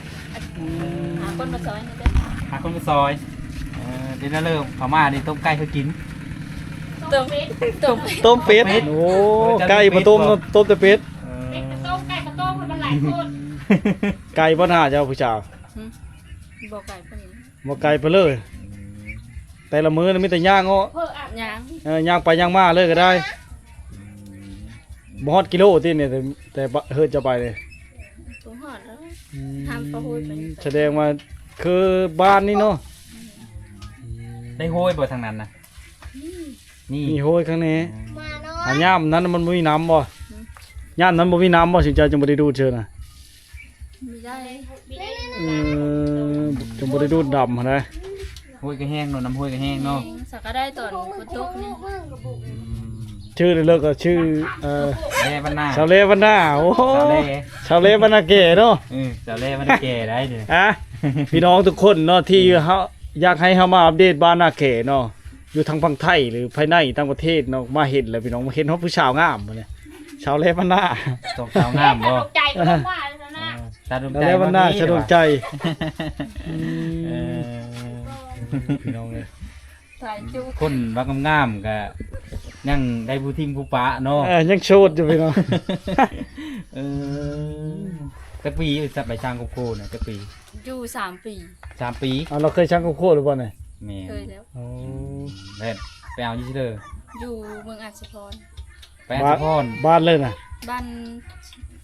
ຫາຄົນມາຊ່ອຍນີ້ເດີ ຫາຄົນມາຊ່ອຍ. ເອີ ເດນນະເລີ ເຂົ້າມານີ້ຕົ້ມໄກ່ໃຫ້ກິນ ຕົ້ມເປັດ ຕົ້ມເປັດ ໂອ້ ໄກ່ບໍ່ຕົ້ມ ຕົ້ມແຕ່ເປັດ. ເອີ ເປັດກໍຕົ້ມ ໄກ່ກໍຕົ້ມ ມັນຫຼາຍຄົນ. ໄກບໍ່ໜ້າເຈົ້າຜູ້ສາວ? ຫືມ ບໍ່ໄກປານໃດ ບໍ່ໄກປານເລີຍ. ອືມ ແຕ່ລະມື້ນະມີແຕ່ຍ່າງເນາະ ຍ່າງ ເອີ ຍ່າງໄປຍ່າງມາເລີຍກໍໄດ້. ອືມ ບໍ່ຮອດກິໂລຕິນີ້ ແຕ່ ແຕ່ເຮືອນເຈົ້າໄປນີ້? ບໍ່ຮອດແລ້ວ ອືມ ທາງປະໂຫຍໄປ ສະແດງວ່າຄືບ້ານນີ້ເນາະ. ອືມ ໄດ້ໂຫຍບໍ່ທາງນັ້ນນະ? ອືມ ນີ້ ມີໂຫຍຂ້າງນີ້. ອືມ ອາ ຍາມນັ້ນມັນບໍ່ມີນ້ຳບໍ່? ຫືມ ຍາມນັ້ນບໍ່ມີນ້ຳບໍ່ ຊິງເຈົ້າຈຶ່ງບໍ່ໄດ້ດູດເຊີນະ? ບໍ່ໄດ້ ເອີ ຈັ່ງບໍ່ໄດ້ດູດດຳຫັ້ນນະ. ຫ້ວຍກໍແຫ້ງເນາະ ນ້ຳຫ້ວຍກໍແຫ້ງເນາະ. ສັກກໍໄດ້ຕອນຝົນຕົກນີ້. ອືມ ຊື່ເລີກກໍຊື່ ເອີ ແລບັນນາ ສາວແລບັນນາ. ໂອ້ ສາວແລ ສາວແລບັນນາແກ່ເນາະ. ເອີ ສາວແລບັນນາແກ່ໄດ້ເດີ. ອ່ະ ພີ່ນ້ອງທຸກຄົນເນາະ ທີ່ເຮົາ ຢາກໃຫ້ເຮົາມາອັບເດດບ້ານນາແກ່ເນາະ ຢູ່ທາງຝັ່ງໄທ ຫຼື ພາຍໃນຕ່າງປະເທດເນາະ ມາເຫັນແລ້ວພີ່ນ້ອງ ມາເຫັນຮອດຜູ້ສາວງາມມື້ນີ້ ສາວແລບັນນາ. ສອງສາວງາມບໍ່? ໃຈກໍບໍ່ວ່າແລ້ວນະ. ເອີ ສາວດວງໃຈ ສາວແລບັນນາ ສາວດວງໃຈ. ອືມ ເອີ ພີ່ນ້ອງເອີຍ ຖ່າຍຈຸ ຄົນວ່າງາມໆ ກໍຍັງໄດ້ຜູ້ຖິ້ມຜູ້ປະເນາະ. ເອີ ຍັງໂສດຢູ່ພີ່ນ້ອງ. ເອີ ຈັກປີ ຈັກໄປສ້າງຄອບຄົວນະ ຈັກປີ? ຢູ່ສາມປີ. ສາມປີ. ເອົາ ລາວເຄີຍສ້າງຄອບຄົວຫຼືບໍ່ນີ້? ແມ່ນ ເຄີຍແລ້ວ. ໂອ້ ແລ້ວໄປເອົາຢູ່ໃສເດີ? ຢູ່ເມືອງອາດສະພອນ. ໄປອາດສະພອນ ບ້ານເລີຍນະ? ບ້ານ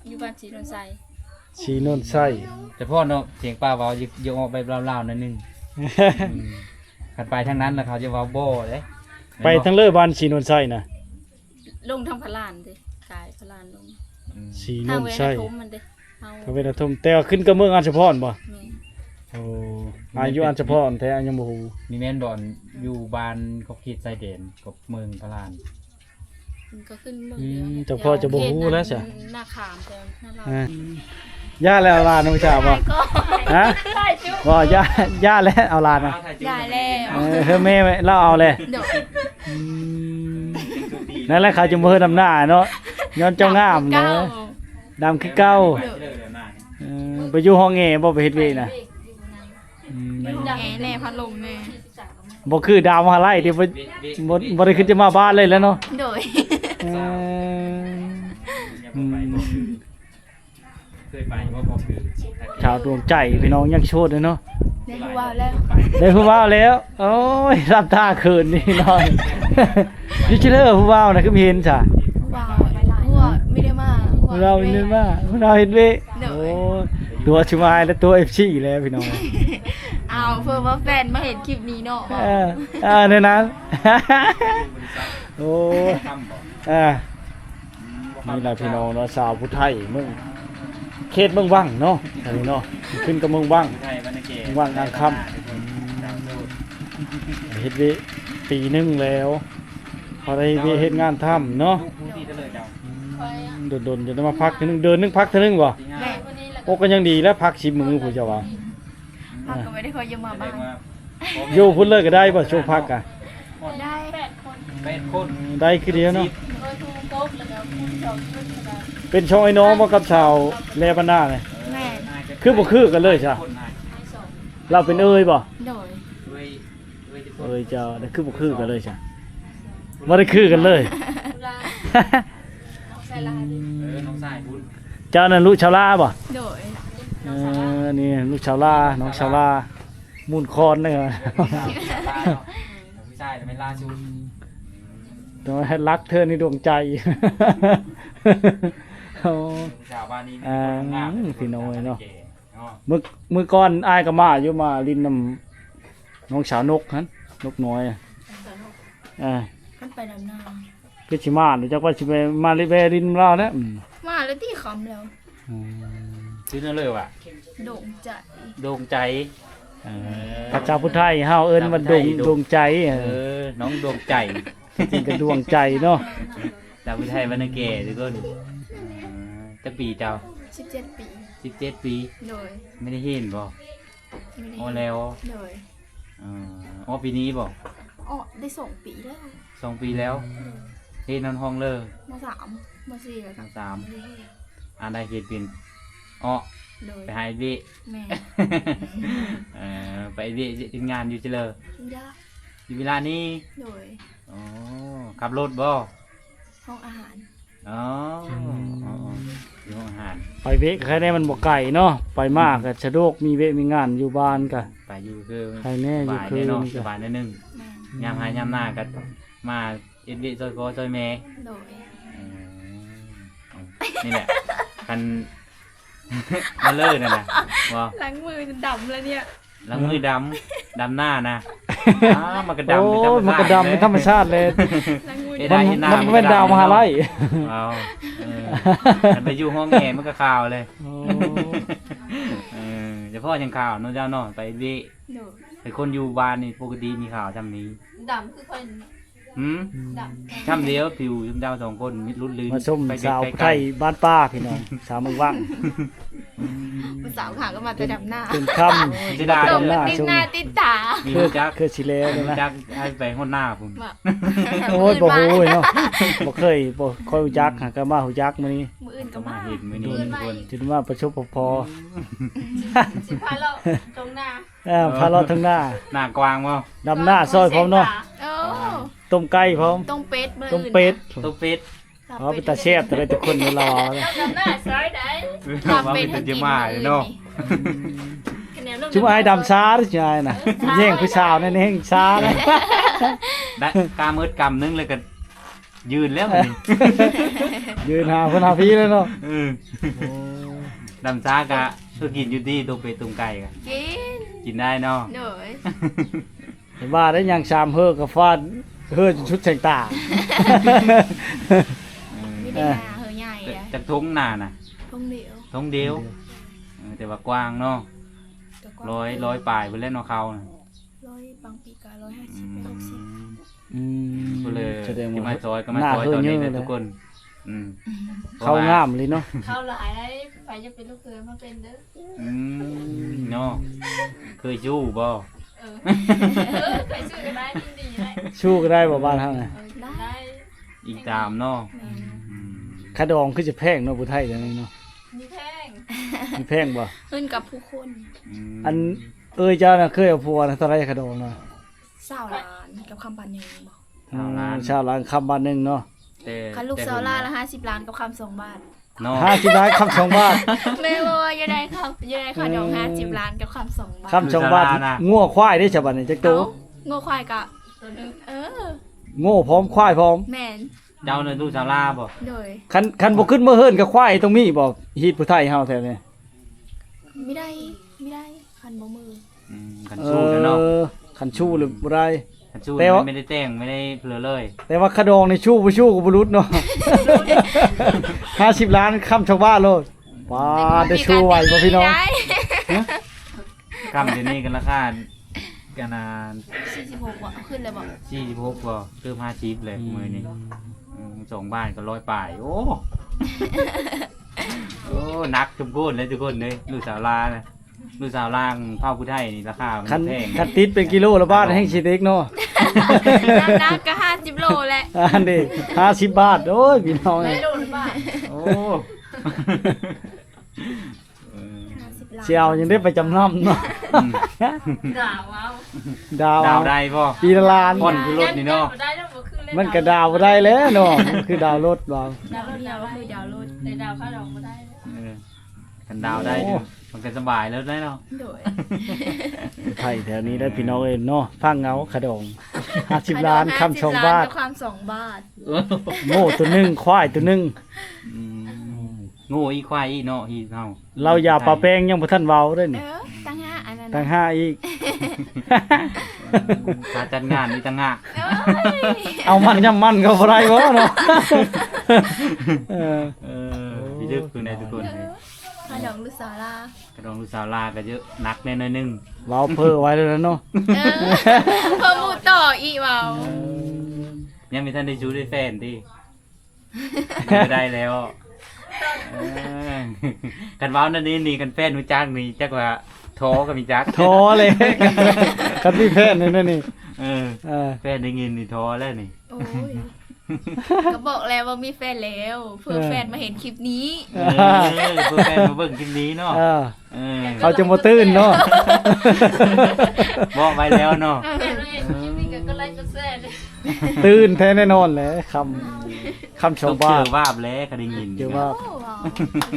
ຢູ່ບ້ານສີໂນນໄຊ. ສີໂນນໄຊ ສະພອນເນາະ ສຽງປ້າເວົ້າ ຢາກ ຢາກອອກແບບລາວໆ ໜ້ອຍໜຶ່ງ. ອືມ ຄັນໄປທາງນັ້ນລະເຂົາຈະເວົ້າບໍ່ເດ້. ໄປທາງເລີຍ ບ້ານສີໂນນໄຊນະ? ລົງທາງພະລານເດ້ ກາຍພະລານລົງ. ອືມ ສີໂນນໄຊ ທາງແວນາທົມມັນເດ້ ເຮົາ ທາງແວນາທົມ ແຕ່ວ່າຂຶ້ນກັບເມືອງອາດສະພອນບໍ່? ແມ່ນ. ໂອ້ ອາ ຢູ່ອາດສະພອນແທ້ ອາ ຍັງບໍ່ຮູ້. ນີ້ແມ່ນບ່ອນຢູ່ບ້ານຂອບເຂດຊາຍແດນກັບເມືອງພະລານ. ມັນກໍຂຶ້ນເມືອງດຽວ. ອືມ ແຕ່ພໍ່ຈະບໍ່ຮູ້ແລ້ວຊະ ນາຂາມແຕ່ນາລາວ. ເອີ ຢ່າແລ້ວ ເອົາຫຼານນຳສາວບໍ່? ຮະ? ບໍ່ ຢ່າ ຢ່າແລ້ວ ເອົາຫຼານນະ. ຢ່າແລ້ວ. ເອີ ເຮີແມ່ລາວເອົາແລ້ວ. ໂດຍ. ອືມ ນັ້ນແຫຼະ ເຂົາຈຶ່ງບໍ່ເຮີດຳໜ້າເນາະ ຍ້ອນເຈົ້າງາມເນາະ ດຳຄືເກົ່າ. ໂດຍ. ເອີ ໄປຢູ່ຫ້ອງແອບໍ່ ໄປເຮັດວຽກນະ? ອືມ ແອແດ່ ພັດລົມແດ່. ບໍ່ຄືດາວມະຫາໄລຕິ ບໍ່ ບໍ່ ບໍ່ໄດ້ຄິດຈະມາບ້ານເລີຍແຫຼະເນາະ. ໂດຍ. ເອີ ອືມ ເຄີຍໄປບໍ່? ບໍ່ຄື ສາວດວງໃຈ ພີ່ນ້ອງ ຍັງໂສດເນາະ. ໄດ້ຜູ້ບ່າວແລ້ວ ໄດ້ຜູ້ບ່າວແລ້ວ. ໂອ້ຍ ຮັບທ່າເຂີນນີ້ນ້ອຍ. ຢູ່ເຊີ ຜູ້ບ່າວນະ ຄືບໍ່ເຫັນຊະ? ຜູ້ບ່າວ ຜູ້ບ່າວບໍ່ໄດ້ມາ ຜູ້ບ່າວບໍ່ໄດ້ມາ ຜູ້ບ່າວເຮັດວຽກ. ໂດຍ. ໂອ້ຍ ຕົວຊິມາຍແລ້ວ ຕົວເອັຟຊີແລ້ວ ພີ່ນ້ອງ. ອ້າວ ເພື່ອວ່າແຟນມາເຫັນຄລິບນີ້ເນາະ. ເອີ ເອີ ແນວນັ້ນ. ໂອ້ຍ ອ່າ ນີ້ລະພີ່ນ້ອງເນາະ ສາວຜູ້ໄທເມືອງ ເຂດເມືອງວັງເນາະ ອັນນີ້ເນາະ ຂຶ້ນກັບເມືອງວັງ ວັງອ່າງຄຳ. ເຮັດວຽກປີໜຶ່ງແລ້ວ ພໍໄດ້ວຽກເຮັດງານທຳເນາະ. ດົນໆ ຈະໄດ້ມາພັກເທື່ອໜຶ່ງ ເດືອນໜຶ່ງພັກເທື່ອໜຶ່ງບໍ່? ແມ່ນ. ໂອ້ ກໍຍັງດີແລ້ວ ພັກສິບມື້ພຸ້ນ ເຈົ້າວ່າ. ພັກກໍບໍ່ໄດ້ຄ່ອຍຢູ່ມາບ້ານ. ຢູ່ພຸ້ນເລີຍກໍໄດ້ບໍ່ ຊ່ວງພັກກະ? ໄດ້ ແປດຄົນ ແປດຄົນ ໄດ້ຄືດຽວເນາະ. ເປັນຊ່ອງອ້າຍນ້ອງບໍ່ກັບສາວແລບັນນານີ້? ແມ່ນ. ຄືບໍ່ຄືກັນເລີຍຊະ? ລາວເປັນເອື້ອຍບໍ່? ໂດຍ. ເອື້ອຍເຈົ້າ ຄືບໍ່ຄືກັນເລີຍຊະ? ບໍ່ໄດ້ຄືກັນເລີຍ. ເອີ ນ້ອງຊາຍພຸ້ນ. ເຈົ້ານັ້ນລູກຊາວລາບໍ່? ໂດຍ. ເອີ ນີ້ລູກຊາວລາ ນ້ອງຊາວລາ ມູນຄອນເດີ. ຜູ້ຊາຍແມ່ນລ່າສຸດ ແຕ່ວ່າລັກເທື່ອໃນດວງໃຈ. ໂອ້ ຜູ້ສາວບ້ານນີ້ ອ່າ ພີ່ນ້ອງເອີຍເນາະ. ມື້ ມື້ກ່ອນອ້າຍກໍມາຢູ່ ມາຫຼິ້ນນຳ ນ້ອງສາວນົກຫັ້ນ ນົກນ້ອຍ. ເອີ ມັນໄປດຳນາ ຄືຊິມາ ຮູ້ຈັກວ່າຊິໄປ ມາລິແວຫຼິ້ນນຳລາວແລ້ວ. ອືມ ມາແລ້ວຕິ ຄ່ຳແລ້ວ. ອືມ ຊື່ແນວເລີວ່າ ດົງໃຈ ດົງໃຈ. ເອີ ພາສາຜູ້ໄທເຮົາເອີ້ນວ່າດົງ ດົງໃຈ. ເອີ ນ້ອງດົງໃຈ ທີ່ຈິງກໍດວງໃຈເນາະ. ສາວຜູ້ໄທບ້ານນາແກ່ທຸກຄົນ. ເອີ ຈັກປີເຈົ້າ? ສິບເຈັດປີ. ສິບເຈັດປີ. ໂດຍ. ໄມ່ໄດ້ຮຽນບໍ່? ບໍ່ໄດ້ຮຽນ. ອໍແລ້ວ. ໂດຍ. ອໍປີນີ້ບໍ່? ອໍໄດ້ສອງປີແລ້ວ. ສອງປີແລ້ວ. ໂດຍ. ຮຽນນຳຫ້ອງເລີ? ມໍສາມ ມໍສີ່ແລ້ວ ມໍສາມ ບໍ່ໄດ້ຮຽນ. ອ່ານໄດ້ຮຽນເປັນ ອໍ. ໂດຍ. ໄປຫາເຮັດວຽກ. ແມ່ນ. ເອີ ໄປເຮັດວຽກເຮັດງານຢູ່ເຊີເລີ? ຢູ່ເວລານີ້. ໂດຍ. ອໍ ຂັບລົດບໍ່? ຫ້ອງອາຫານ. ອໍ ອືມ ອໍ ຢູ່ຫ້ອງອາຫານ. ໄປເວກໄຄແນ່ ມັນບໍ່ໄກເນາະ ໄປມາກໍສະດວກ ມີເວກມີງານຢູ່ບ້ານກໍ ໄປຢູ່ຄືໄຄແນ່ ຢູ່ຄືສະບາຍແນ່ເນາະ ສະບາຍແນ່ໜຶ່ງ. ແມ່ນ. ຍາມໄຮ່ຍາມນາກໍມາເຮັດວຽກຊ່ອຍພໍ່ຊ່ອຍແມ່. ໂດຍ. ອືມ ນີ້ແຫຼະ ຄັນ ມາເລີຍນັ້ນນະ ບໍ່ ຫຼັງມືດຳແລ້ວເນຍ ຫຼັງມືດຳ ດຳໜ້ານະ ອ້າ ມັນກໍດຳເປັນທຳມະຊາດ ໂອ້ຍ ມັນກໍດຳເປັນທຳມະຊາດເລີຍ ຫຼັງມື ເຮັດ ດຳ ເຮັດໜ້າ ມັນ ມັນ ມັນກໍດຳ ເປັນດາວມະຫາໄລ ເອີ ຄັນໄປຢູ່ຫ້ອງແອມັນກໍຂາວເລີຍ ໂອ້ ເອີ ສະເພາະຫຍັງຂາວເນາະເຈົ້າເນາະ ໄປເວະ ໂດຍ ເປັນຄົນຢູ່ບ້ານນີ້ປົກກະຕິມີຂາວຊ່ຳນີ້ ດຳຄືຂ້ອຍ ຫືມ ດຳ ຊ່ຳດຽວ ຜິວຊ່ຳເຈົ້າສອງຄົນ ຫຼຸດລື່ນ ມາຊົມ ໄປ ສາວໄທ ບ້ານປ່າພີ່ນ້ອງ ສາວເມືອງວັງ ຜູ້ສາວຂາວກໍມາແຕ່ດຳໜ້າ ເປັນຄຳ ເສຍດາຍ ດຳໜ້າ ຕິດໜ້າຕິດຕາ ມີຮູ້ຈັກ ຄືຊິແລ້ວນະ ຮູ້ຈັກ ໃຫ້ໄປຮອດໜ້າພຸ້ນ ບໍ່ ໂອ້ຍ ບໍ່ຮູ້ເນາະ ບໍ່ເຄີຍ ບໍ່ຄ່ອຍຮູ້ຈັກ ຫາກໍມາຮູ້ຈັກມື້ນີ້ ມື້ອື່ນກໍມາ ເຫັນມື້ນີ້ທຸກຄົນ ຈົນວ່າປະສົບປະພໍ ຊິ ຊິພາເລາະທົ່ງນາ ເອີ ພາເລາະທົ່ງນາ ໜ້າກວ້າງບໍ່ ດຳໜ້າຊ່ອຍພ້ອມເນາະ ໂອ້ ຕົ້ມໄກ່ພ້ອມ ຕົ້ມເປັດ ຕົ້ມເປັດ ຕົ້ມເປັດ ອໍ ເປັນຕາແຊບແທ້ທຸກຄົນ ລາວເອົາ ດຳໜ້າຊ່ອຍໄດ້ ເອີ ວ່າເປັນຕາຈະມາເນາະ ຊຸມອ້າຍດຳຊາເດ້ ອ້າຍນະ ເອີ ແຍ່ງຜູ້ສາວໃນແຫ່ງຊາເດ້ ໄດ້ກຳເອິດກຳໜຶ່ງແລ້ວກໍ ຢືນແລ້ວບັດນີ້ ຢືນຫາຄົນຫາພີແລ້ວເນາະ ເອີ ໂອ້ ດຳຊາກະຄືກິນຢູ່ຕິ ຕົ້ມເປັດຕົ້ມໄກ່ກະ ກິນ ກິນໄດ້ເນາະ ໂດຍ ເຫັນວ່າໄດ້ຍ່າງສາມເຫີກະຟາດເຫີຈົນສຸດແສງຕາ ເອີ ມີແຕ່ໜ້າເຫີໃຫຍ່ ເອີ ຈັກ ຈັກທົ່ງນານະ ທົ່ງດຽວ ທົ່ງດຽວ ເອີ ແຕ່ວ່າກວ້າງເນາະ ກໍກວ້າງ ຮ້ອຍ ຮ້ອຍປາຍພຸ້ນແຫຼະເນາະ ເຂົ້ານະ ຮ້ອຍ ບາງປີກໍຮ້ອຍຫ້າສິບ ຮ້ອຍຫົກສິບ ອືມ ອືມ ກໍເລີຍ ສະແດງວ່າ ຊິມາຊ່ອຍກໍມາຊ່ອຍຕອນນີ້ເດີທຸກຄົນ ອືມ ເຂົ້າງາມເລີຍເນາະ ເຂົ້າຫຼາຍໄດ໋ ໃຜຈະເປັນລູກເຂຍມາເປັນເດີ ອືມ ເນາະ ເຄີຍສູ້ບໍ່ ເອີ ເອີ ເຄີຍສູ້ກໍໄດ້ ຍິນດີໄດ້ ສູ້ກໍໄດ້ບໍ່ບ້ານເຮົານະ ເອີ ໄດ້ ອີງຕາມເນາະ ແມ່ນ ອືມ ຂະດອງຄືຈະແພງເນາະ ຜູ້ໄທດຽວນີ້ເນາະ ມີແພງ ມີແພງບໍ່ ຂຶ້ນກັບຜູ້ຄົນ ອືມ ອັນ ເອີຍ ເຈົ້ານະເຄີຍເອົາຜົວນະ ເທົ່າໃດຂະດອງນະ ຊາວລ້ານກັບຄຳບາດໜຶ່ງບໍ ຊາວລ້ານ ອືມ ຊາວລ້ານຄຳບາດໜຶ່ງເນາະ ແຕ່ ຄັນລູກຊາວລ້ານລະຫ້າສິບລ້ານກັບຄຳສອງບາດເນາະ ຫ້າສິບລ້ານຄຳສອງບາດ ແມ່ນບໍ່ ຢາກໄດ້ຄຳ ຢາກໄດ້ຂະດອງຫ້າສິບລ້ານກັບຄຳສອງບາດ ຄຳສອງບາດ ລູກຊາວລ້ານນະ ງົວຄວາຍເດ້ຊະບາດນີ້ ຈັກໂຕ ເອົ້າ ງົວຄວາຍກະ ເອີ ງົວພ້ອມຄວາຍພ້ອມ ແມ່ນ ເຈົ້ານະລູກຊາວລ້າບໍ່ ໂດຍ ຄັນ ຄັນບໍ່ຂຶ້ນເມືອເຮືອນກັບຄວາຍຕ້ອງມີບໍ່ ຮີດຜູ້ໄທເຮົາແຖວນີ້ ມີໄດ້ ມີໄດ້ ຄັນບໍ່ມີ ອືມ ຄັນສູ້ແລ້ວເນາະ ເອີ ຄັນສູ້ແລ້ວບໍ່ໄດ້ ຄັນສູ້ແຕ່ວ່າ ໄມ່ໄດ້ແຕ່ງ ໄມ່ໄດ້ເຜີເລີຍ ແຕ່ວ່າຂະດອງນີ້ສູ້ບໍ່ສູ້ກໍບໍ່ຫຼຸດເນາະ ຫ້າສິບລ້ານຄຳຊາວບ້ານໂລດ ປາດ ໄດ້ສູ້ໄຫວບໍ່ພີ່ນ້ອງ ຄຳດຽວນີ້ກໍລາຄາ ກັນນາ ສີ່ສິບຫົກບໍ່ ຂຶ້ນແລ້ວບໍ່ ສີ່ສິບຫົກບໍ່ ເກືອບຫ້າສິບແລ້ວມື້ນີ້ ອືມ ອືມ ສອງບາດກໍຮ້ອຍປາຍ ໂອ້ ໂອ້ ໜັກສົມຄວນເລີຍທຸກຄົນເດ້ ລູກສາວລາວນະ ລູກສາວລາວເຜົ່າຜູ້ໄທນີ້ລາຄາມັນ ຄັນ ແພງ ຄັນຕິດເປັນກິໂລລະບາດແຮງຊິເດັກເນາະ ນ້ຳໜັກກໍຫ້າສິບໂລແຫຼະ ອັນນີ້ຫ້າສິບບາດ ໂອ້ຍ ພີ່ນ້ອງເອີຍ ໂອ້ ຫ້າສິບລ້ານ ຊິເອົາຫຍັງໄດ້ໄປຈຳນຳເນາະ ອືມ ດາວເອົາ ດາວ ດາວໄດ້ບໍ່ ປີລະລ້ານ ຜ່ອນຄືລົດນີ້ເນາະ ມັນກໍດາວບໍ່ໄດ້ແຫຼະເນາະ ມັນຄືດາວລົດ ດາວ ດາວລົດ ດາວລົດ ແຕ່ດາວຄ່າດອງບໍ່ໄດ້ ເອີ ຄັນດາວໄດ້ ໂອ້ ມັນກໍສະບາຍແລ້ວໄດ໋ເນາະ ໂດຍ ໄທແຖວນີ້ໄດ໋ພີ່ນ້ອງເອີຍເນາະ ຟັງເອົາ ຂະດອງຫ້າສິບລ້ານ ຄຳສອງບາດ ຄຳສອງບາດ ໂງ່ຕົວໜຶ່ງ ຄວາຍຕົວໜຶ່ງ ອືມ ໂງ່ອີກ ຄວາຍອີກເນາະ ທີ່ເຮົາ ລາວຢາປາແປ້ງຍັງບໍ່ທັນເວົ້າເດ້ນີ້ ເອີ ຕ່າງຫາກ ອັນນັ້ນ ຕ່າງຫາກອີກ ຄ່າຈັດງານອີກຕ່າງຫາກ ເອີຍ ເອົາມັນຍຳມັນກໍບໍ່ໄດ້ບໍ່ເນາະ ເອີ ເອີ ພິລຶກຄືໃດທຸກຄົນ ຂະດອງລູກສາວລາວ ຂະດອງລູກສາວລາວກໍເຍອະ ໜັກແດ່ໜ້ອຍໜຶ່ງ ເວົ້າເພີ້ໄວ້ແລ້ວເນາະ ເອີ ເພີ່ມໝູ່ຕໍ່ອີກເວົ້າ ເອີ ຍັງບໍ່ທັນໄດ້ຊູໄດ້ແຟນຕິ ບໍ່ໄດ້ແລ້ວ ເອີ ຄັນເວົ້າແນວນີ້ນີ້ ຄັນແຟນຮູ້ຈັກນີ້ ຈັກວ່າທໍກໍມີຈັກ ທໍເລີຍ ຄັນມີແຟນແນວນີ້ ເອີ ເອີ ແຟນໄດ້ຍິນນີ້ທໍແລ້ວນີ້ ໂອ້ຍ ກໍບອກແລ້ວວ່າມີແຟນແລ້ວ ເພື່ອ ເອີ ແຟນມາເຫັນຄລິບນີ້ ເອີ ເພື່ອແຟນມາເບິ່ງຄລິບນີ້ເນາະ ເອີ ເອີ ເຂົາຈະບໍ່ຕື່ນເນາະ ບອກໄວ້ແລ້ວເນາະ ເອີ ເອີ ແຟນມາເຫັນຄລິບນີ້ກໍກົດໄລກົດແຊ ຕື່ນແທ້ແນ່ນອນແຫຼະ ຄຳ ຄຳຊາວບ້ານ ຕ້ອງເຈີວາບແຫຼະ ກໍໄດ້ຍິນ ເຈີວາບ ໂອ້ ເວົ້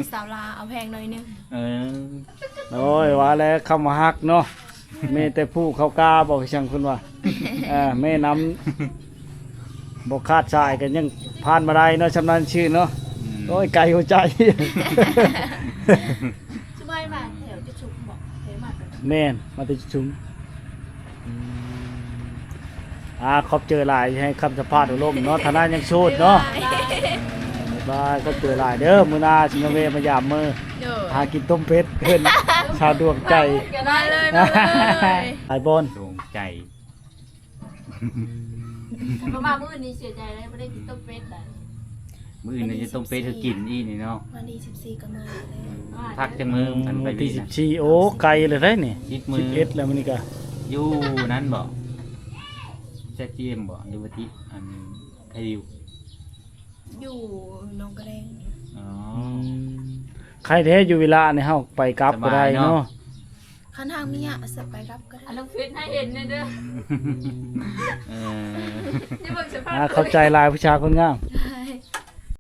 າສາວລາວເອົາແພງໜ້ອຍໜຶ່ງ ເອີ ໂອ້ຍ ວ່າແລ້ວ ຄຳວ່າຮັກເນາະ ແມ່ແຕ່ຜູ້ເຂົ້າກ້າບໍ່ ຄືຈັ່ງເພິ່ນວ່າ ເອີ ແມ່ນ້ຳບໍ່ຂາດສາຍກໍຍັງຜ່ານມາໄດ້ເນາະ ຊ່ຳນັ້ນຊື່ເນາະ ອືມ ໂອ້ຍ ໄກຫົວໃຈ. ສະບາຍມາແຖວຈະຊຸມບໍ? ແຖວມາແຕ່ ແມ່ນ ມາແຕ່ຈະຊຸມ. ອາ ຂອບໃຈຫຼາຍທີ່ໃຫ້ຄຳສຳພາດອົບຮົມເນາະ ຖານະຍັງໂສດເນາະ. ບາຍບາຍ ຂອບໃຈຫຼາຍເດີ ມື້ໜ້າຊິມາແວ່ມາຢາມເມີ ໂດຍ ຫາກິນຕົ້ມເຜັດເພິ່ນ ຊາວດວງໃຈ. ມາເລີຍ ມາເລີຍ ຫຼາຍບ່ອນ ດວງໃຈ. ຄັນບໍ່ມາມື້ນີ້ເສຍໃຈເລີຍ ບໍ່ໄດ້ກິນຕົ້ມເປັດໄດ໋. ມື້ອື່ນຈະຕົ້ມເປັດໃຫ້ກິນອີກນີ້ເນາະ. ວັນທີສິບສີ່ກໍມາແລ້ວ ພັກຈັກມື້? ອັນໄປ ວັນທີສິບສີ່ ໂອ້ ໄກເລີຍເດ້ນີ້. ສິບມື້ ສິບເອັດແລ້ວມື້ນີ້ກະ ຢູ່ນັ້ນບໍ? ແຊດຈີເອັມບໍ ຫຼືວ່າທີ່ອັນໄຄວິວ? ຢູ່ໜອງກະແດງ. ອໍ ອືມ ໄຄແທ້ ຢູ່ເວລານີ້ເຮົາໄປກັບກໍໄດ້ເນາະ. ຄັນຫາກມີຫຍັງ ອາດຈະໄປກັບກໍໄດ້. ອັນນັ້ນເຮັດໃຫ້ເຫັນແດ່ເດີ. ເອີ ຢ່າເບິ່ງສະພາບ ອາ ຂອບໃຈຫຼາຍຜູ້ສາວຄົນງາມ.